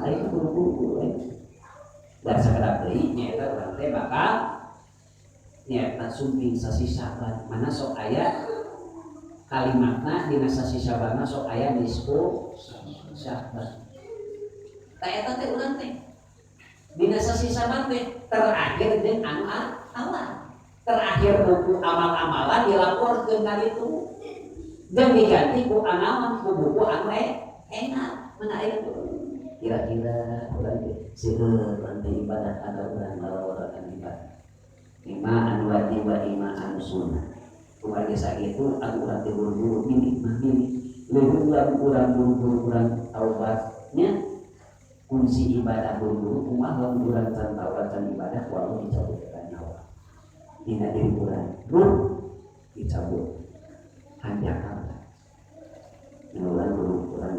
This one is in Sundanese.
Aing buru-buru aing. Dan sakedap deui nyaeta urang teh bakal nyaeta sumping sasi Syaban. Mana sok aya kalimatna dina sasi Syaban, sok aya nisfu Syaban. Tah, eta teh urang teh dina sasi Syaban teh terakhir jeung anu awal. Terakhir buku amal-amalan dilaporkeun ka ditu jeung diganti ku amalan, ku buku anu enak. Mana aya kira-kira urang teh seueur urang teh ibadah, ada urang ngalaworakan ibadah ima anu wajib wa ima anu sunnah. Kumargi sakitu anu urang teh buru-buru milih mah milih leuweung. Lamun urang buru-buru, urang taubatnya kunci ibadah buru-buru, kumaha lamun urang can taubat, can ibadah, ku Allah dicabut eta nyawa dina diri urang, ruh dicabut, hanjakal. Nah, urang kudu urang